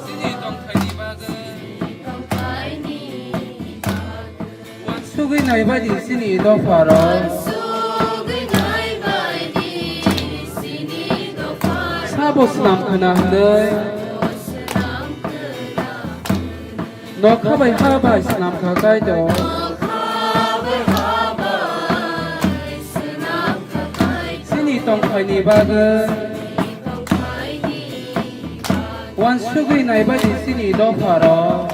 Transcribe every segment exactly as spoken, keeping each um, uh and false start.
Chini tongthaini bagwi. Uansugwi naibaidi chini dopharok. Sabo swnam khna hwnwi. Nokha bai ha bai swnam kha Kaitor. Chini tongthaini bagwi. Uansugwi naibaidi chini dopharok.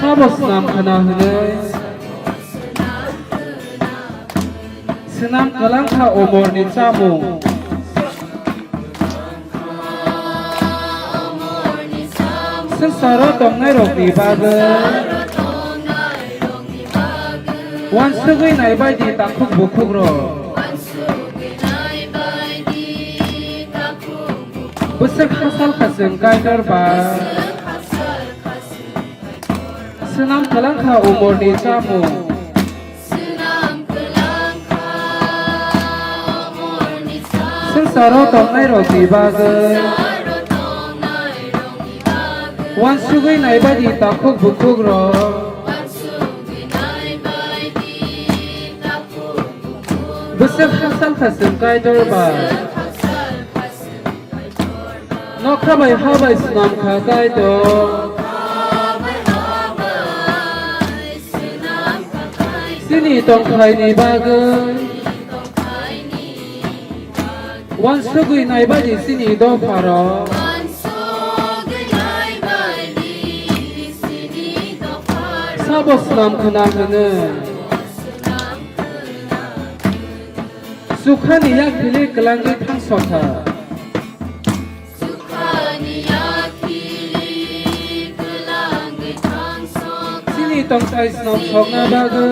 Sabo swnam khna hwnwi. Swnam kwlang kha umorni chamung. Swngcharo tongnairokni bagwi. Uansugwi naibaidi takhuk bukhukrok. Bwswk hachal khachwng Kaitor bai. Swnam kwlang kha umorni chamung. Swngcharo tongnairokni bagwi. Uansugwi naibaidi takhuk bukhukrok. Bwswk hachal khachwng Kaitor bai. Nokha bai ha bai swnam kha Kaitor. Chini tongthaini bagwi. Uansugwi naibaidi chini dopharok. Sabo swnam khna hwnwi. Chukhani yakhili kwlangwi thangsokha. Chini tongthai swnam sokna bagwi.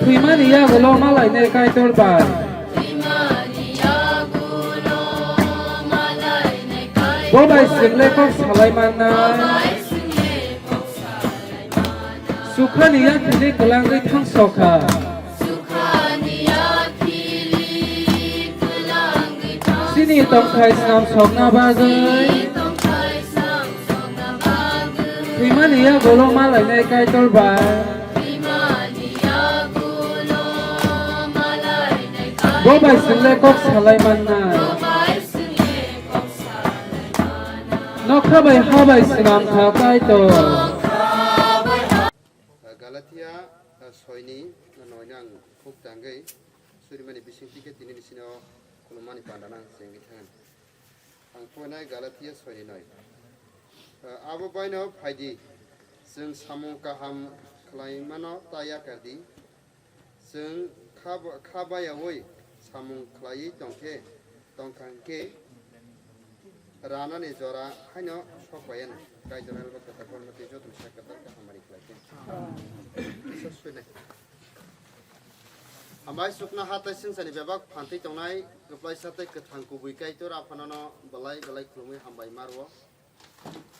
Thwimani yagulo malainai Kaitor bai. Bo bai chwng le kok salai mannai. Chukhani yakhili kwlangwi thangsokha. Chini tongthai swnam sokna bagwi. Thwimani yagulo malainai Kaitor bai. Bo bai chwng le kok salai mannai. Nokha bai ha bai swnam kha Kaitor. Galatia, ah, soini, ah, noino ang khuk tangwi surimani bisingtwi khe tini nisino khulumani pandano ang chengwi thangani. Ang poinai Galatia soini noi. Ah, abo baino phaidi, chwng samung kaham khlaimano ta yakardi. Chwng kha ba-, kha bayaui samung khlaiwi tongkhe, tongkha hwnkhe, ranani jora haino sok bai anw. Kaitor Elba kwtal kormo tei joto ni sak kwtal khe hamari khlai khe. Isa suinai. Hambai chukna ha tei swngcharni bebak phantwi tongnai kwplaisa tei kwthang kubui Kaitor Aphanono belai belai khulumwi hambai ma rwo.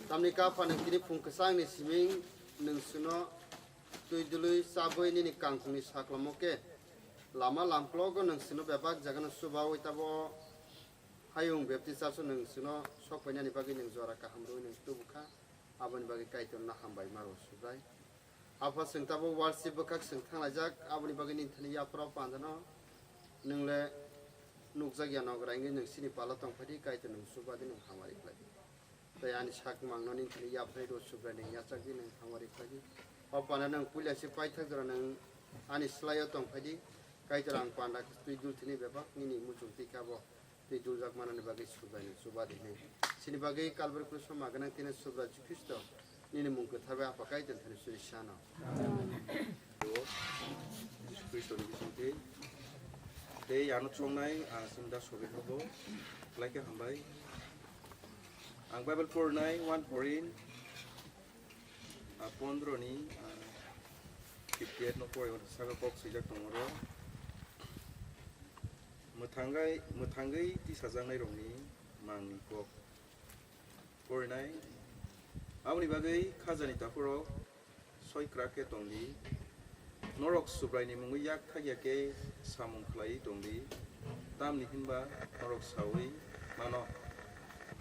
Tamni kha Apha nwng tini phung kwchangni siming nwng chwngno twi dului chabwi nini kangkhungni saklamo khe lama lamklogo nwng chwngno bebak jagano chubaui tabo Hayung Baptist Church-o nwng chwngno sok painani bagwi nwng jora kaham rwui nwng tubu kha, aboni bagwi Kaitorno hambai ma rwo, Subrai. Apha, chwng tabuk worship bwkhak chwng thanglaijak, aboni bagwi nini thani yapharo pandano nwng le nukjak ya nogra wngwi nwng chini palo tong phai di, Kaitor nwng chuba di, nwng hamari khlai di. Tei ani sak mangno nini thani yapharwi rw, Subrai, nwng yachak di, nwng hamari khlai di. O panda nwng puila se paithak jora nwng ani slai-o tong phai di, Kaitor, ang panda twi dul thini bebak nini muchung twi kha bo. Tei duljak manani bagwi Subrai nwng chuba di hwnwi. Chini bagwi Kalbari kruso ma gwnang tini Subrai Jisu Khristo nini mung kwthar bai Apha Kaitor thani suri sano. Jisu Khristo ni bisingtwi tei ano chongnai, ah, chwng da sobi hobo. Belai khe hambai. Ang Bible porinai one Korin Ah, pondro ni, ah, fifty eight no pori, o saka kok swijak tongo oro. Mwthangai, mwthangwi tisajaknai rokni mangni kok porinai. Aboni bagwi khajani takhurok soi kwrak khe tongdi. Norok Subraini mungwi yak thakya khe samung khlaiwi tong di, tamni hinba norok saui mano,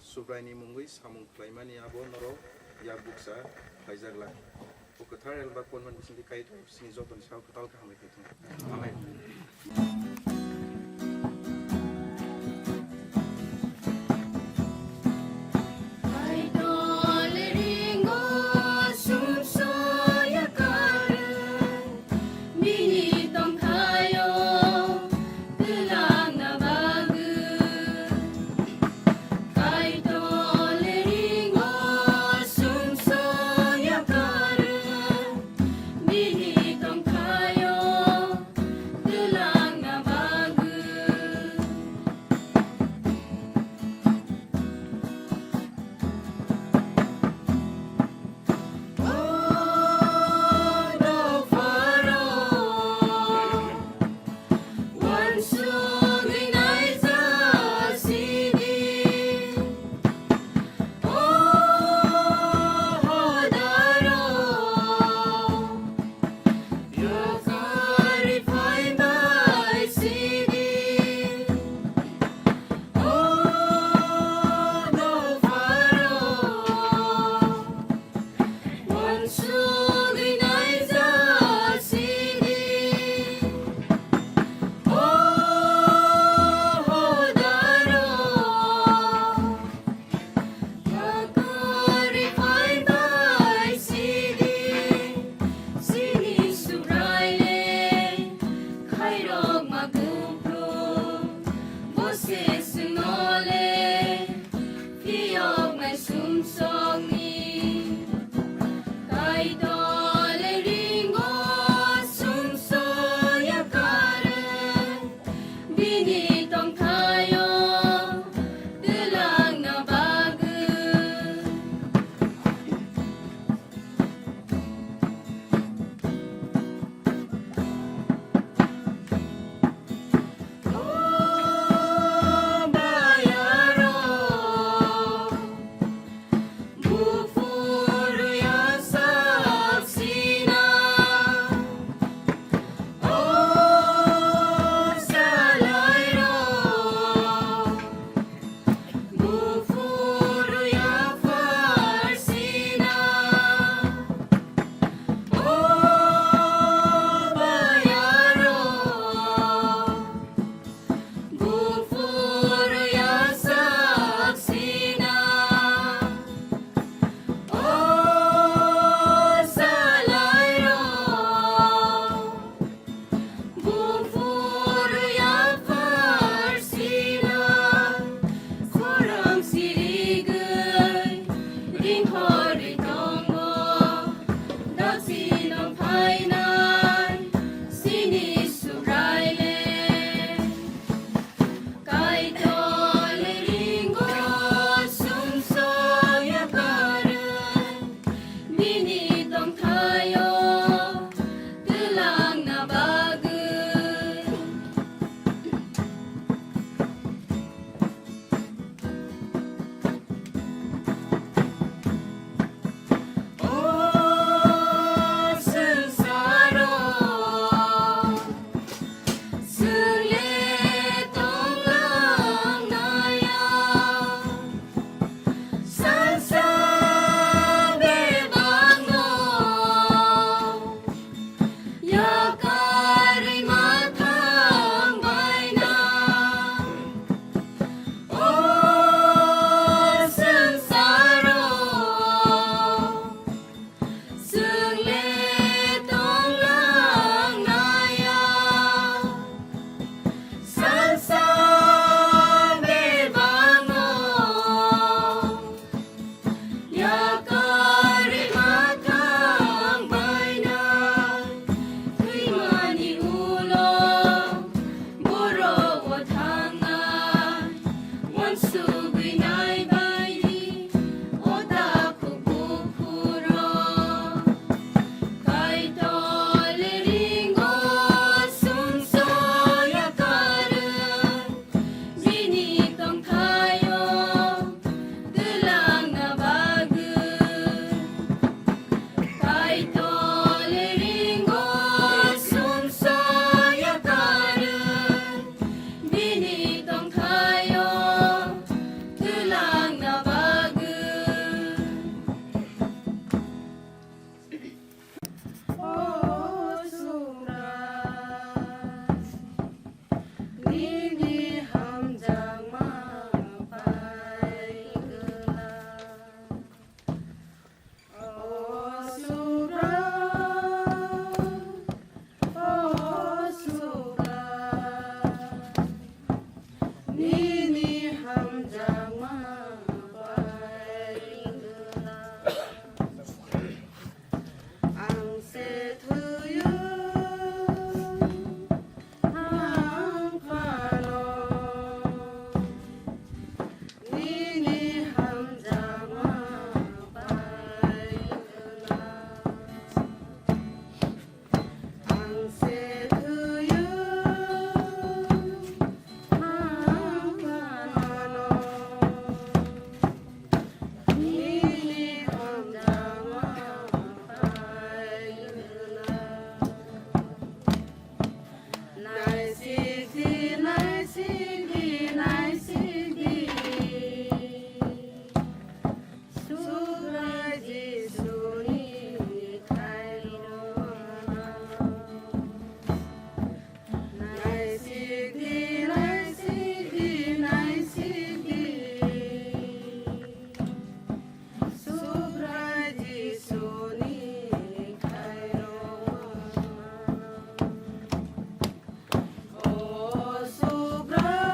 Subraini mungwi samung khlaimani abo norok yak bukcha khlaijak lai. O kwthar elba konmani bisingtwi Kaitor sini jotoni sak kwtal khe hambai khe thung. Amen. Naisik di, naisik di, Subrai Jisuni khairokno. Naisik di, naisik di, naisik di, Subrai Jisuni khairokno. O Subrai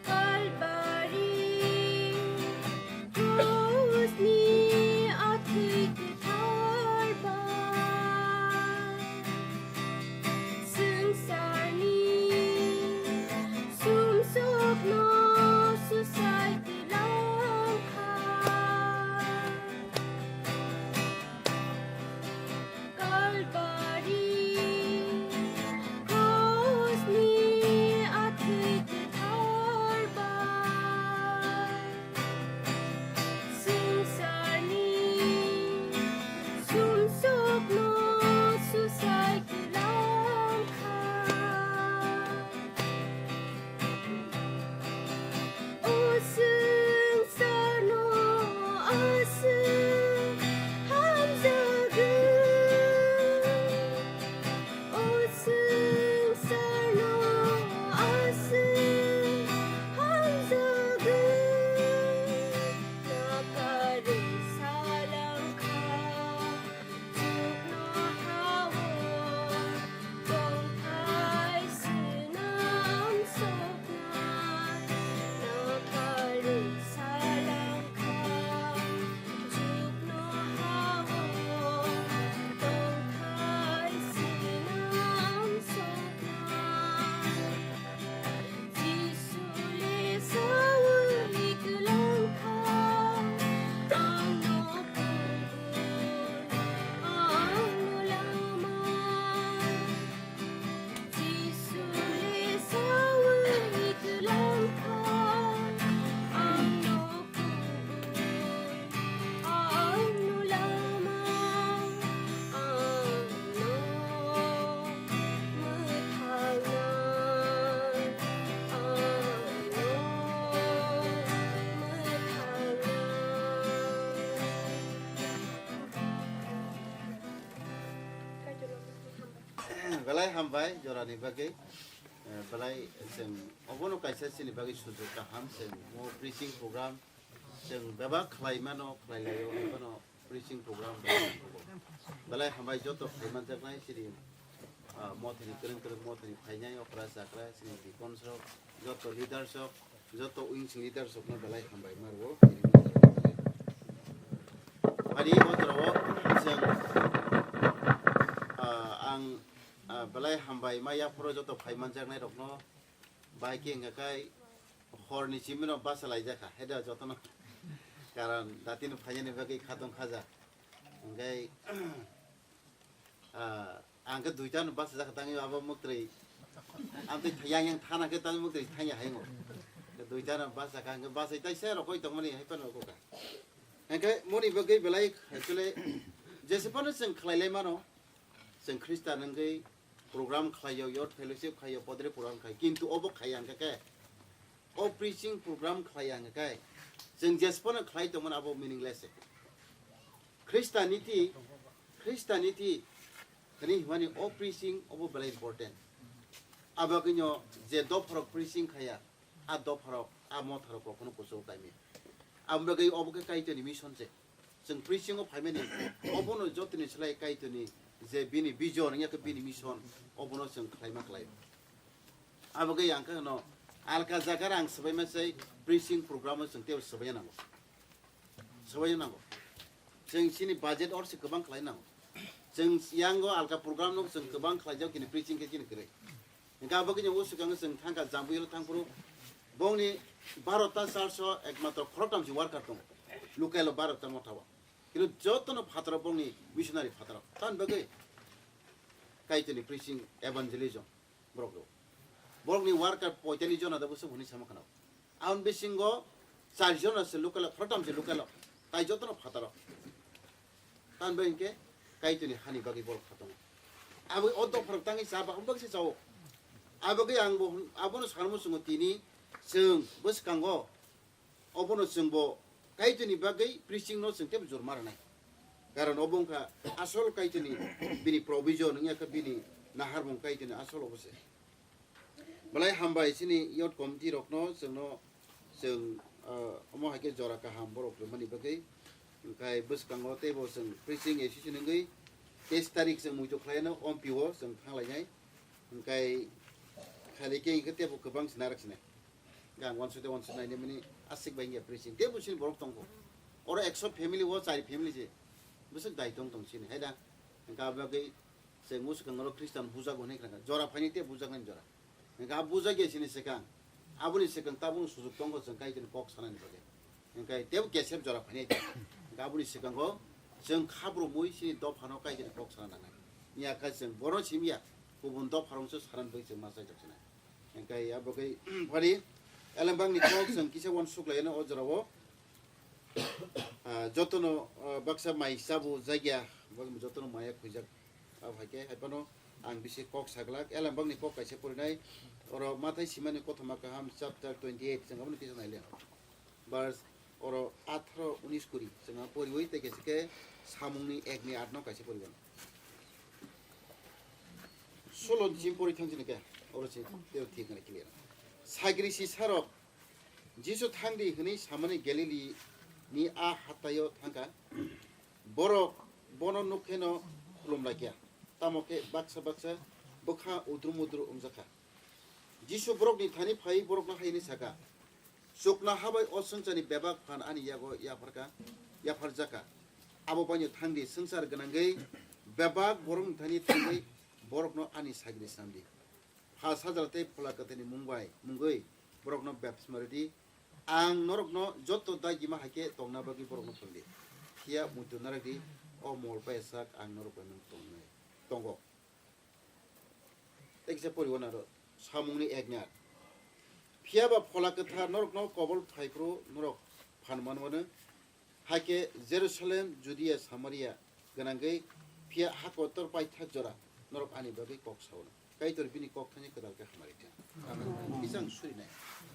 Kalbari krusni athwi kwthar bai swngcharni sumsokno susai twlang kha. Kalbari krusni athwi kwthar bai swngcharni sumsokno susai twlang kha. O swngcharno aswk hamjagwi. O swngcharno aswk hamjagwi. Nakarwi salang kha. Chuknoha-o tongthai swnam sokna, nakarwi salang kha. Chuknoha-o tongthai swnam sokna. Jisu le sawi kwlang kha, ang no kubun, ang no lama. Jisu le sawi kwlang kha, ang no kubun, ang no lama, ang no mwthangna, ang no mwthangna. Belai hambai jorani bagwi. Eh, belai chwng obono kaisa chini bagwi sujok kaham, chwng o preaching program chwng bebak khlai mano, khlai laio, abono preaching program belai hambai joto khlai manjaknai chini, ah, mothani kwrwng kwrwng mothani phainai okra chakra chini deacons rok, joto leaders rok, joto wings leaders rokno belai hambai ma rwo. Ani o jorao chwng, ah, ang, ah, belai hambai ma yaphoro joto phai manjaknai rokno. Bai khe hwnka khe horni simi no basa laijak kha, heda jotono karon datino phainani bagwi khatong khaja. Hwnkhe, ah, ang khe duita no basa jak kha tangwi abo muktwi. Amtwi yang yang thana khe tangwi muktwi thangya hai ngo. Duita no basa kha, hwnkhe basa tai se rokoi tongmani hai phano rokoi kha. Hwnkhe moni bagwi belai actually jese phano chwng khlai lai mano. Chwng Khristan wngwi program khlaio, youth fellowship khlaio, podre program khlai, kintu obo khaiya hwnkhe khe, o preaching program khlaiya hwnkhe khe, chwng jesphano khlai tongmani abo meaningless se. Christianity, Christianity hwnwi hwnmani o preaching obo belai important. Abagwino je dopharok preaching khaiya, a dopharok, a motharok rokno kuchuk kaimia. Aboni bagwi obo khe Kaitorni mission se. Chwng preaching o phaimani, obono jotoni slai Kaitorni je bini vision, wngya khe bini mission, obono chwng khlaima khlai. Abagwi ang khe hwno, alka jaga ang swbaima sai preaching program o chwng teibo swbaina nango. Swbaina nango. Chwng chini budget or se kwbang khlai nango. Chwng yango alka program no chwng kwbang khlaijak kini preaching khe chini kwrwi. Hingke abo khe o swkang chwng thangkha Jambuyalo thangphuru bongni barota church o ekmatro khoroktham se worker tongo. Local o barota motha o. Kintu jotono phataro bongni missionary phataro. Tan bagwi Kaitorni preaching evangelism borok rw. Borokni worker poitali jona da bwswk hwnwi sama khna. Aboni bisingo char jona se local o, khoroktham se local o. Tai jotono phataro. Tan bagwi hingke Kaitorni hani bagwi borok kha tongo. Abo o dopharok tangwi cha ba, omo bagwi se chao. Abo bagwi ang bo, abono sanmo chwngo tini chwng bwskango obono chwngbo Kaitorni bagwi preaching no chwng tebo jor ma rwnai. Karon obo wngkha asol Kaitorni bini provision wngya kha bini naharmung Kaitorni asol obo se. Belai hambai chini youth committee rokno chwngno chwng, ah, omo hai khe jora kaham borok rwmani bagwi. Hwnkhe bwskango teibo chwng preaching association wngwi teis tarik chwng muitu khlaino Ompi o chwng thanglainai. Hwnkhe khali khe hwnkhe teibo kwbang se narak sinai. Gang wansuk de wansuk nainai mani aswk bai wngya preaching. Teibo chini borok tongo. Oro ekso family o chari family se bwswk dai tong tong chini hai da. Hwnkhe abo bagwi chwng bwswk oro Christian bujago hinwi khna kha. Jora phaini tei bujaknani jora. Hwnkhe a bujak ya sini swkang, aboni swkang tabukno sujuk tongo chwng Kaitorni kok sanani bagwi. Hwnkhe tebo kesep jora phainai. Hwnkhe aboni swkango chwng khabrumwi sini dophano Kaitorni kok sana nangnai. Wngya khe chwng bono simiya, kubun dopharokno sanani bagwi chwng ma chaitok sinai. Hwnkhe abo khe phari elembakni kok chwng kisa uansuk laiyano o jorao. Ah, jotono, ah, baksa mai chabu jagya, jotono maya khwijak. Abo hai khe hai phano ang bisi kok saglak. Elembakni kok kaisa porinai. Oro Mathai simani kothoma kaham chapter twenty eight, chwng abono kisa naile. Verse oro atharo unis kuri, chwng abo poriwi tei kaisa khe samungni ekni atno kaisa poriwi. Solo ni chim pori thang chini khe, oro se teo thik nai clear. Sagri sisarok Jisu thangdi hwnwi samani Galili ni a hataio thangkha. Borok bono nukkheno khulumlaikhya, tamo khe baksa baksa bwkha udrum udru wngjakha. Jisu borokni thani phaiwi borokno hai hwnwi sakha, "Chuknoha bai o swngcharni bebak phan ani yago yapharkha, yapharjakha. Abo baino thangdi, swngchar gwnangwi bebak borokni thani thangwi borokno ani sagri snamdi." Pha Sajla tei Phola Kwtharni mung bai mungwi borokno baptisma rwdi. Ang norokno joto dagima hai khe tongna bagwi borokno phwrwngdi. Phiya muitu narwkdi, o mol bai sak ang norok bai nang tongnai, tongo. Tei kisa poriwo naro, samungni ekni at. Phiya ba Phola Kwthar norokno kobol phai phuru norok phan manmano. Hai khe Jerusalem, Judia, Samaria gwnangwi phiya ha kotor paithak jora norok ani bagwi kok saono. Kaitor bini kok thani kwtal khe hamari thang. Amen. Kisa ang surinai.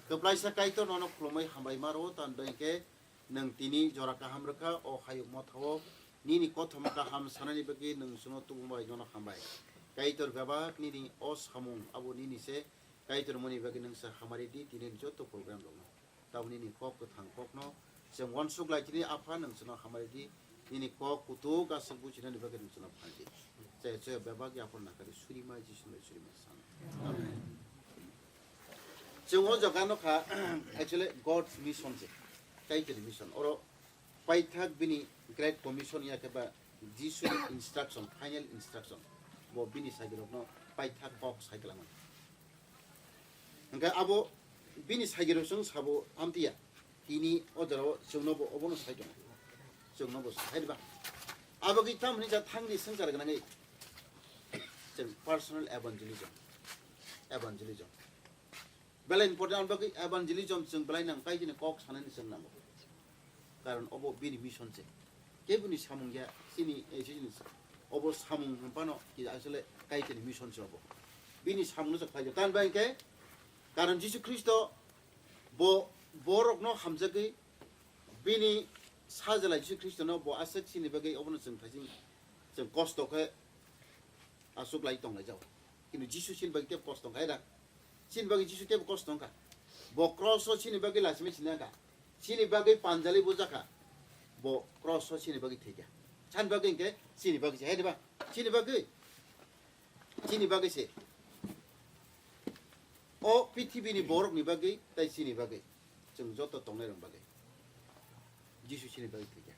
Kwplaisa Kaitor nono khulumwi hambai maro, tan bai khe nwng tini jora kaham rwkha o hayuk mothao. Nini kothoma kaham sanani bagwi nwng chwngno tubung bai nono hambai. Kaitor bebak nini o samung abo nini se. Kaitor moni bagwi nwng sa hamari di tini joto program rokno. Tabuk nini kok kwthang kokno chwng uansuk lai tini, Apha, nwng chwngno hamari di, nini kok kutuk aswk buchinani bagwi nwng chwngno phan di. Chaya chaya bebak yapharna kari surima Jisu bai surima san. Amen. Chwng o jaga nokha, actually God's mission se, Kaitorni mission. Oro paithak bini Great Commission ya khe ba Jisuni instruction, final instruction. Bo bini sagirokno paithak kok sai kwlangmani. Hwnkhe abo bini sagirok chwng sabo amtwiya. Tini o jorao chwngno bo obono sai tongo. Chwngno bo sai ba. Abo khe tamni ja thangni swngchar gwnangwi chwng personal evangelism. Evangelism. Belai important, ang bagwi evangelism chwng belai nang, Kaitorni kok sanani chwng nango. Karon obo bini mission se. Keboni samung ya, chini, eh, chini, obo samung hwnphano ki asole Kaitorni mission se obo. Bini samungno chwng khlai, tan bai khe, karon Jisu Khristo bo borokno hamjagwi bini sajla Jisu Khristono bo aswk chini bagwi obono chwng thaising, chwng kosto khe aswk lai tong lai jao. Kintu Jisu chini bagwi tebo kosto wngkha, era? Chini bagwi Jisu tebo kosto wngkha. Bo cross o chini bagwi lachimwi sina wngkha. Chini bagwi panjali bujak kha. Bo cross o chini bagwi thwi kha. Chani bagwi hwnkhe chini bagwi se, hai diba? Chini bagwi. Chini bagwi se. O pithibini borokni bagwi tei chini bagwi. Chwng joto tongnai rok bagwi Jisu chini bagwi thwi kha.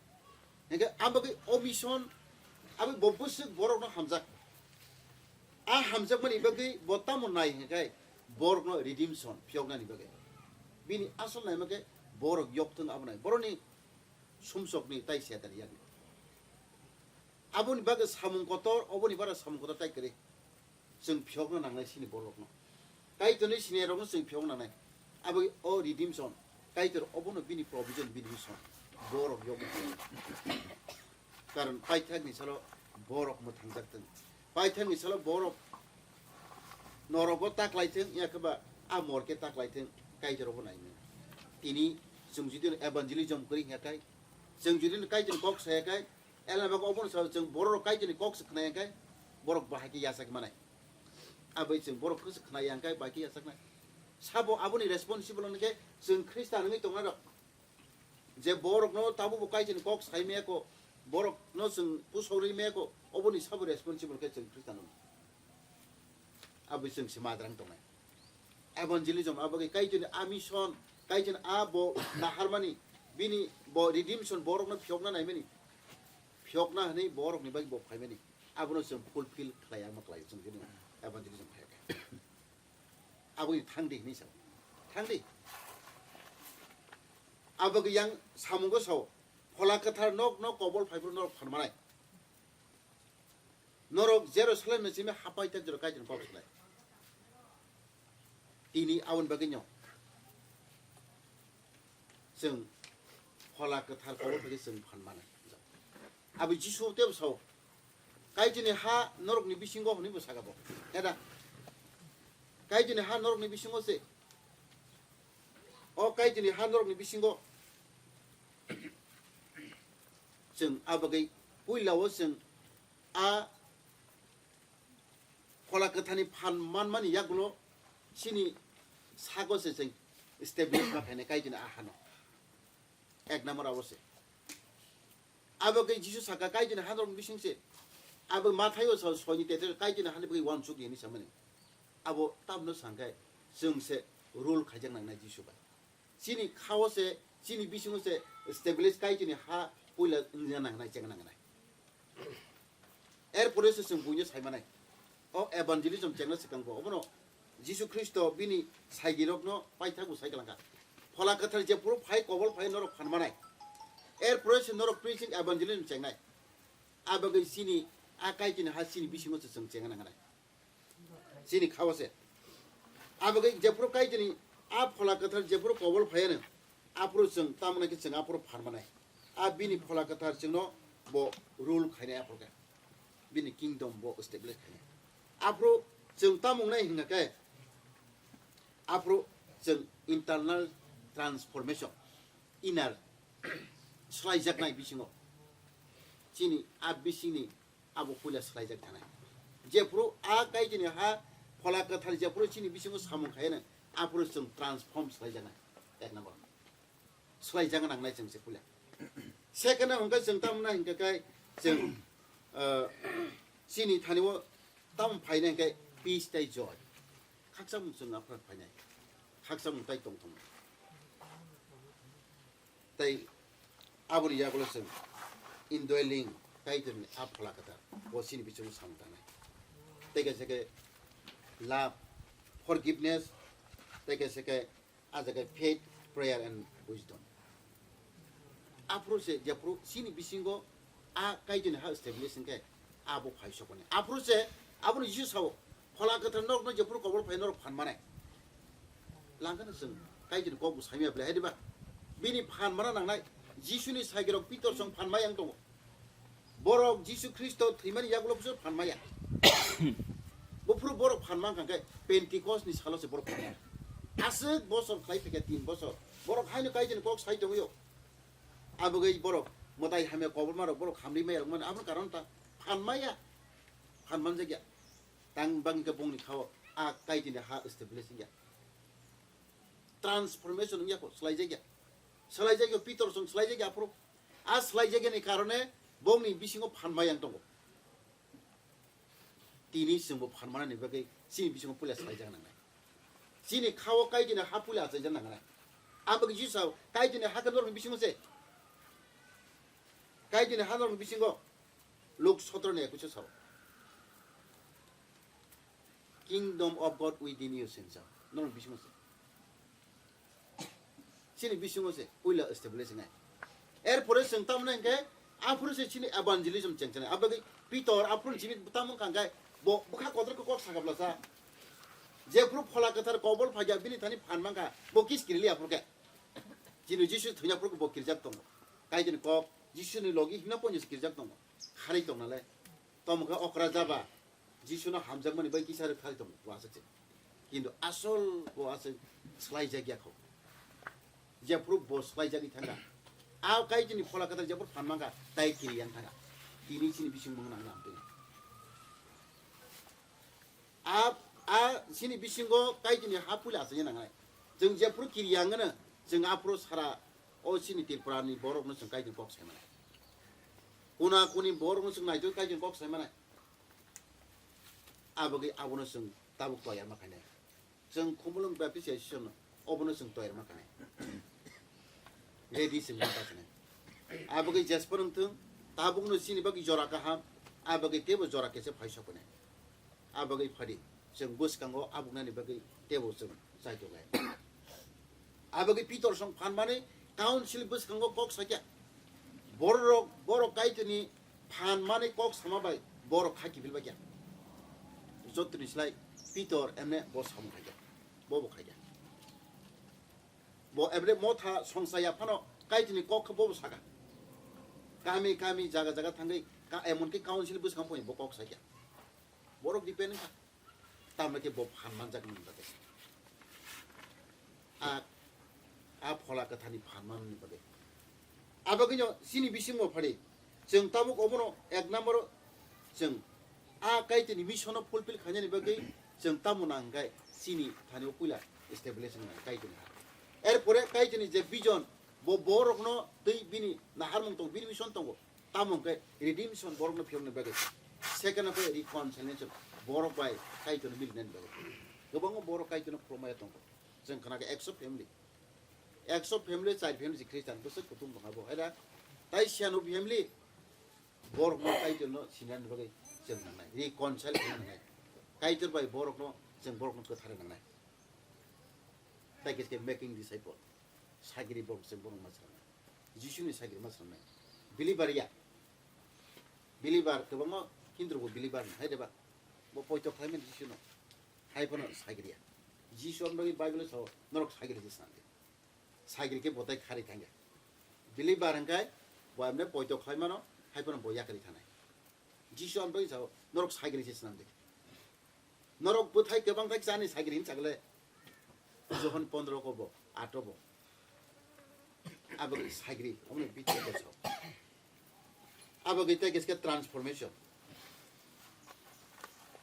Hingkhe a bagwi o mission, a bagwi bo bwswk borokno hamjak. A hamjakmani bagwi bo tamo nai hingkhe borokno redemption phiyoknani bagwi. Bini asol naima khe borok yok thung abo nai. Borokni sumsokni tai Setan yakni. Aboni bagwi samung kotor, oboni bara samung kotor tai kwrwi. Chwng phiyokna nangnai chini borokno. Kaitorni sinirokno chwng phiyokna nangnai. Abo o redemption. Kaitor obono bini provision, bini mission. Borok yokna. Karon paithakni salo borok mwthangjak thung. Paithakni salo borok norogo taklaithwng, ya khe ba a morke taklaithwng, Kaitorbo naimani. Tini chwng jodi evangelism kwrwi hwnkha khe, chwng jodi Kaitorni kok saya khe, elma bagwi obono sao chwng borok Kaitorni kok se khna ya khe, borok bahai khe yachak manai. Abai chwng borok khe se khna ya khe bahai khe yachaknai. Sabo aboni responsible hwnkhe chwng Khristan wngwi tongnai rok. Je borokno tabukbo Kaitorni kok sai maya kho, borokno chwng pusok rwi maya kho, oboni sabo responsible khe chwng Khristan wng. Aboni chwng se madrang tongnai. Evangelism, abo khe Kaitorni a mission, Kaitorni a bo naharmani, bini bo redemption borokno phiyokna naimani, phiyokna hwnwi borokni bagwi bo phaimani, abono chwng fulfill khlai ya ma khlai chwng jodi evangelism khai khe. Aboni thangdi hinwi sao. Thangdi. Abo khe yang samungo sao. Phola kwthar nok nok kobol phaiphuru norok phan manai. Norok Jerusalem ni simi hapai tak jora Kaitorni kok salai. Tini aboni bagwi no. Chwng phola kwthar kobol phai khe chwng phan manai. Abo Jisu tebo sao, "Kaitorni ha norokni bisingo," hwnwi bo saka bo. Heda? Kaitorni ha norokni bisingo se. O Kaitorni ha norokni bisingo chwng a bagwi puilao chwng a Phola Kwtharni phan manmani yagulo chini sago se chwng establish ma khainai Kaitorni a hano. Ek number abo se. Abo khe Jisu saka Kaitorni ha norokni bising se. Abo Mathaio sa soini tete Kaitorni hani bagwi uansuk hinwi samani. Abo tamno sangkhe chwng se rule khaijak nangnai Jisu bai. Chini khao se, chini bisingo se establish Kaitorni ha puila wngya nangnai, chengna nangnai. Erpore se chwng buino sai manai. O evangelism chengna swkang bo. Obono Jisu Khristo bini saigirokno paithakbo sai kalangkha. Phola Kwthar jephuru phai, kobol phai norok phan manai. Erpore se norok preaching evangelism chengnai. Abagwi chini a Kaitorni ha chini bisingo se chwng chengna nangnai. Chini khao se. Abagwi jephuru Kaitorni a Phola Kwthar jephuru kobol phaiano, aphuru chwng tamna khe chwng aphuru phan manai. A bini Phola Kwthar chwngno bo rule khainai aphuru khe. Bini kingdom bo establish khainai. Aphuru chwng tamo wngnai hwnkha khe, aphuru chwng internal transformation, inner swlaijaknai bisingo. Chini a bisingni abo puila swlaijak thanai. Jephuru a Kaitorni ha Phola Kwthar jephuru chini bisingo samung khaiyano, aphuru chwng transform swlaijaknai. Ek number. Swlaijak nangnai chwng se puila. Second hwnkhe chwng tamna hwnkhe kai chwng, ah, chini thani o tam phainai hwnkhe peace tei joy. Khakchangmung chwng aphuru phainai. Khakchangmung tai tong tong. Tei aboni yagulo chwng indwelling Kaitorni a Phola Kwthar bo chini bisingo samung tangnai. Tei kaisa khe love, forgiveness, tei kaisa khe a jaga faith, prayer and wisdom. Aphuru se jephuru chini bisingo a Kaitorni ha establish hwnkhe abo phai sokoni. Aphuru se aboni Jisu sao, Phola Kwthar norokno jephuru kobol phai norok phan manai. Langkhano chwng Kaitorni kokbo saimya belai hai diba? Bini phan mana nangnai. Jisuni saigirok Pitor song phan mai yang tongo. Borok Jisu Khristo thwimani yagulo buso phan maya. Buphuru borok phan man kha khe Pentecost ni salo se borok phan maya. Aswk bosor khlai phikha tin bosor. Borok haino Kaitorni kok sai tongwi o. Abogwi borok mwtai hamya koborma rok borok hamri maya rok mano aboni karon ta phan maya. Phan manjakya. Tang bangkhe bongni khao a Kaitorni ha establish wngya. Transformation wngya kho, swlaijakya. Swlaijakya, Pitor song swlaijakya aphuru. A swlaijakya ni karone bongni bisingo phan mayang tongo. Tini chwngbo phan manani bagwi chini bisingo puila swlaijak nangnai. Chini khao Kaitorni ha puila achaijak nangnai. Aboni Jisu sao, Kaitorni ha khe norokni bisingo se. Kaitorni ha norokni bisingo. Luk sotro ni ekwis o sao. Kingdom of God within you, sini sao. Norokni bisingo se. Chini bisingo se puila establish wngnai. Erpore chwng tamni hwnkhe aphuru se chini evangelism chengchenai. Abagwi Pitor aphuru chini tamung kha hwnkhe bo bwkha kotor khe kok sakha bwlasa. Jephuru Phola Kwthar kobol phaikha bini thani phan mankha bo kis kirili aphuru khe. Chini Jisu thwina phuru bo kirjak tongo. Kaitorni kok Jisuni logi himna ponjis kirjak tongo. Kharwi tongnale. Tamo khe okra jaba. Jisu no hamjakmani bai kisa rwkha tong bo aswk se. Kintu asol bo aswk swlaijakya kho. Jephuru bo swlaijagwi thangkha. A Kaitorni phola kwthar jephuru phan mankha, tai kiri yang thangkha. Tini chini bising mung nang nang tini. A, a chini bisingo Kaitorni ha puila aswk nangnai. Chwng jephuru kiri yang no, chwng aphuru sara o chini Tripura ni borok no chwng Kaitorni kok sai manai. Kuna kuni borok no chwng naitwi Kaitorni kok sai manai. Abagwi abono chwng tabuk toyar ma khainai. Chwng Khumulwng Baptist Association obono chwng toyar ma khainai. Ready chwng ma khainai. Abagwi jesper wngthwng, tabukno chini bagwi jora kaham, abagwi teibo jora kese phai soknai. Abagwi phadi chwng bwskango abuknani bagwi teibo chwng chaitok lai. Abagwi Pitor song phan manwi council bwskango kok sakya. Borok, borok Kaitorni phan manwi kok sama bai borok kha kiphil bakya. Jotoni slai Pitor emne bo samung khaikya. Bo bo khaikya. Bo emne motha songsa ya phano Kaitorni kok khe bo bo saka. Kami kami jaga jaga thangwi ka, emonki council bwskango bo kok sakya. Borok depend wngkha. Tamokhe bo phan manjakmani bagwi. A, a phola kwthani phan manmani bagwi. Abagwino chini bisingo phari, chwng tabuk obono ek number o chwng a Kaitorni mission o fulfill khainani bagwi chwng tamo nang khe chini thani o puila establish wngna Kaitorni ha. Erpore Kaitorni je vision, bo borokno twi bini naharmung tongo, bini mission tongo. Tamo hwnkhe redemption borokno phiyokni bagwi. Second hwnkhe reconciliation borok bai Kaitorno milinani bagwi. Kwbangma borok Kaitorno khulumaya tongo. Chwng khna khe ekso family. Ekso family, char family se Christian bwswk kutung tongkha bo. Haida tai siyano family borokno Kaitorno sinani bagwi chwng nangnai. Reconcile khaina nangnai. Kaitor bai borokno chwng borokno kwthar nangnai. Tai khe making disciple. Sagiri borok chwng borok ma swnamnai. Jisuni sagiri ma swnamnai. Believer ya. Believer kwbangma Hindu bo believer hai deba. Bo poito khlaimani Jisuno. Hai phano sagiri ya. Jisu ang bagwi Bible sao norok sagiri se swnamdi. Sagiri khe botai khari thangya. Believer hwnkhe bo amne poito khlaimano hai phano bo yakari thanai. Jisu ang bagwi sao norok sagiri se swnamdi. Norok bwthai kwbang thai chani sagiri hinwi sagle. Johon pondro ko bo, ato bo. Abo khe sagri, omo ni bichar ko sao. Abo khe tei khe transformation.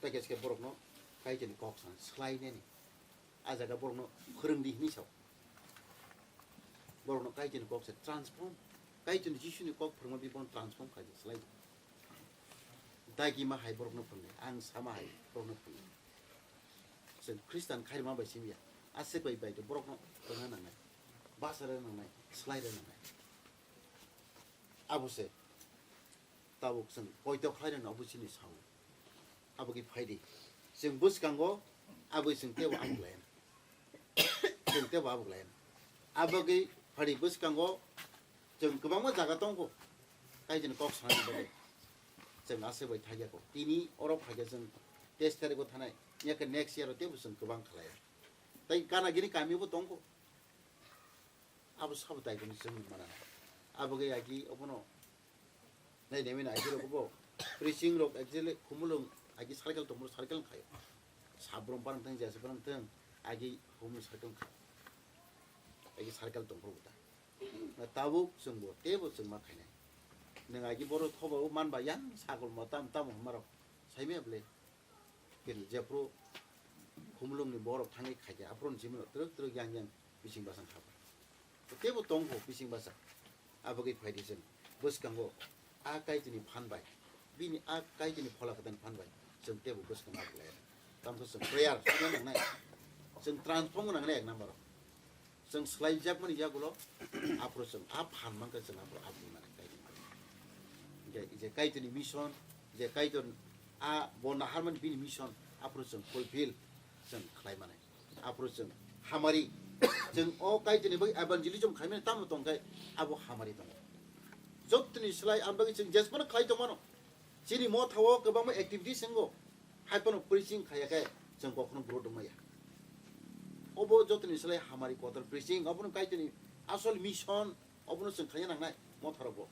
Tei khe borokno Kaitorni kok san swlainani. A jaga borokno phwrwngdi hinwi sao. Borokno Kaitorni kok se transform. Kaitorni Jisuni kok phwrwngma bi bono transform khaidi swlai. Dagi ma hai borokno phwrwngnai, ang sama hai borokno phwrwngnai. Chwng Khristan khairima bai simi ya. Aswk bai bai borokno phwrwngna nangnai. Basa rwna nangnai, swlai rwna nangnai. Abo se tabuk chwng poito khlai rwna obo chini sao. Abo khe phai di. Chwng bwskango abo chwng teibo abuk lai. Chwng teibo abuk lai. Abo khe phai di bwskango chwng kwbangma jaga tongo. Kaitorni kok sanani bagwi. Chwng aswk bai thaiya kho. Tini oro phaikhe chwng teis tarikh o thanai. Yakhe next year o teibo chwng kwbang khlai. Tai gana gini kami bo tongo. Abo sabo daitoni chwng nung mana. Abo khe agi obono nai nai mani agi rok bo preaching rok actually Khumulwng agi circle tongmoro circle khayo. Sabrom parang thang jasa parang thang agi Khumulwng circle kha. Agi circle tongmoro ta. Na tabuk chwng bo teibo chwng ma khainai. Nang agi boro thoba o manba yang sagol mo tam tam hwnmarok saimya ble. Kiri jephru Khumulwngni borok thangwi khaikha, aphuru ni simi twrwk twrwk yang yang bising bwsang kha. Teibo tongkho bising bwsang. Abo khe phai di chwng bwskango a Kaitorni phan bai, bini a Kaitorni phola kwthani phan bai chwng teibo bwskango abo lai. Tamo khe chwng prayer swnam nangnai. Chwng transform nangnai ek number o. Chwng swlaijakmani yagulo aphuru chwng a phan mankha chwng aphuru aboni mane Kaitor. Hingkhe je Kaitorni mission, je Kaitor a bo naharmani bini mission aphuru chwng fulfill chwng khlai mane. Aphuru chwng hamari chwng o Kaitorni bai evangelism khaimani tamo tongkhe abo hamari tongo. Jotoni slai ang bagwi chwng jesmano khlai tongmano. Chini motha o kwbangma activities wngo. Hai phano preaching khaiya khe chwng kokhno growth wngmaya. Obo jotoni slai hamari kotor preaching, obono Kaitorni asol mission, obono chwng khaina nangnai motha rogo.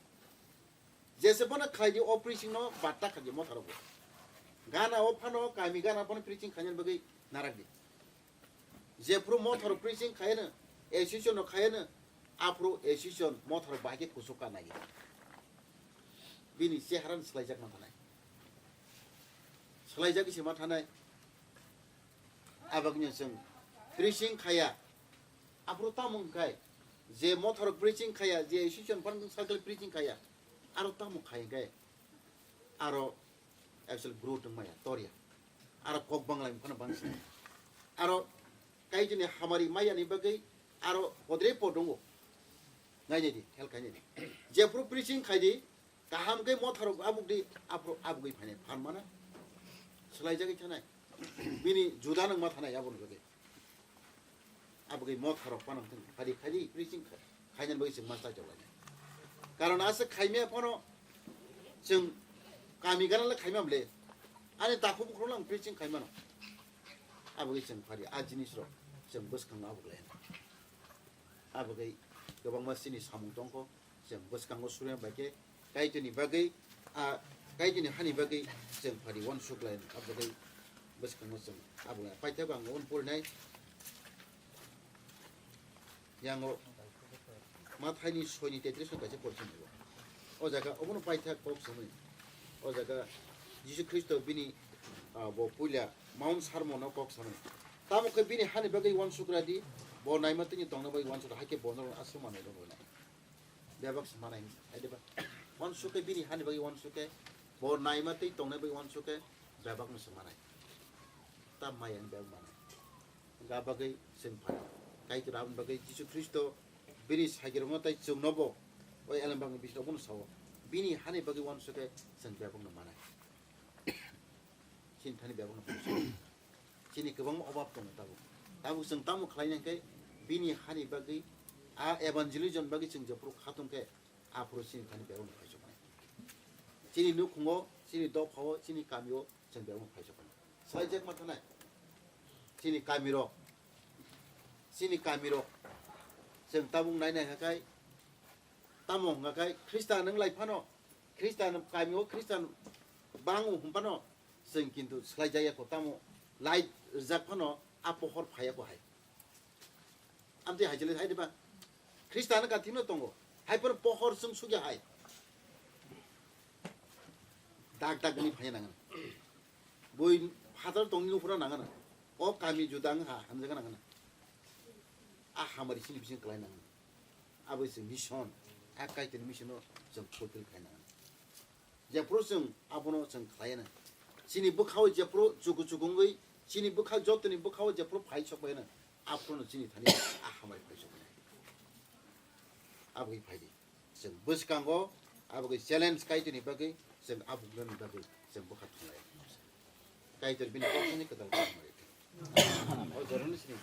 Jese phano khlai di o preaching no batta khaidi motha rogo. Gana o phano, kami gana phano preaching khaina bagwi narak di. Jephru mothor preaching khaina, association no khaina, aphru association mothor bai khe kusuk ka nai. Bini chehara no swlaijak ma thanai. Swlaijak se ma thanai. Abagni chwng preaching khaya. Aphru tamo wngkhai, je mothor preaching khaya, je association phano circle preaching khaya, aro tamo khai hwnkhe, aro actual growth wngmaya, torya. Aro kok banglai phano bangsa. Aro Kaitorni hamari mayani bagwi aro podre podongo. Nainai di, hel khainai di. Jephru preaching khai di, kaham khe motharok abuk di, aphru abugwi phainai phan mana. Swlaijagwi thanai. Bini juda nang ma thanai aboni bagwi. Abugwi motharok phano thung phari khai di, preaching khai, khainani bagwi chwng ma chajak lainai. Karon aswk khaimya phano chwng kami gana le khaimya bole. Ani takhuk bukhuk lang preaching khaimano. Abugwi chwng phari a jinis rok chwng bwskango abuk lai. Abugwi kwbangma chini samung tongkho, chwng bwskango surya bai khe Kaitorni bagwi, a Kaitorni hani bagwi chwng phari uansuk lai, abugwi bwskango chwng abuk lai. Paithago ang uan porinai. Yango Mathaini soini tetris no kaisa porsi nugo. O jaga obono paithak kok samui. O jaga Jisu Khristo bini, ah, bo puila Mount Sermon no kok samui. Tamo khe bini hani bagwi uansukra di, bo naima tini tongna bagwi uansukra, hai khe bono aswk manwi rw nai. Bebak se manai, hai de ba? Uansuk khe bini hani bagwi uansuk khe, bo naima tei tongna bagwi uansuk khe, bebak no se manai. Ta maya ni bebak manai. Ga bagwi chwng phai. Kaitor aboni bagwi Jisu Khristo bini sagirokno tei chwngnobo o elembakni bisingtwi bono sao. Bini hani bagwi uansukhe chwng bebakno manai. Chini thani bebakno phai. Chini kwbangma obab tongo tabuk. Tabuk chwng tamo khlaina hwnkhe bini hani bagwi a evangelism bagwi chwng jephuru khatungkhe aphuru chini thani bebakno phai soknai. Chini nukhungo, chini dophao, chini kamio chwng bebakno phai soknai. Swlaijakma thanai. Chini kamirok, chini kamirok, chwng tabuk nainai hakai, tamo hwnga khai, Khristan wng lai phano, Khristan kamio Khristan bango hwn phano, chwng kintu swlaijak ya kho, tamo light rijak phano, a pohor phai ya kho hai. Amtwi hai chwlwi hai diba? Khristan kathimno tongo. Hai phano pohor chwng sugya hai. Dak dak ni phai nangana. Bui phatar tongni uphura nangana. O kami juda wng ha hamjaga nangana. A hamari chini bising kwlai nangana. Abo se mission. A Kaitorni mission no chwng fulfill khai nangana. Jephuru chwng abono chwng khlai na. Chini bwkhao jephuru chuku chuku wngwi, chini bwkha jotoni bwkhao jephuru phai sok bai na. Aphuru no chini thani a hamari phai sok bai na. Aboni phai di. Chwng bwskango, abo khe challenge Kaitorni bagwi, chwng a bugrani bagwi, chwng bwkha thunglai. Kaitor bini koksani kwtal kosom ri. O jorani sini.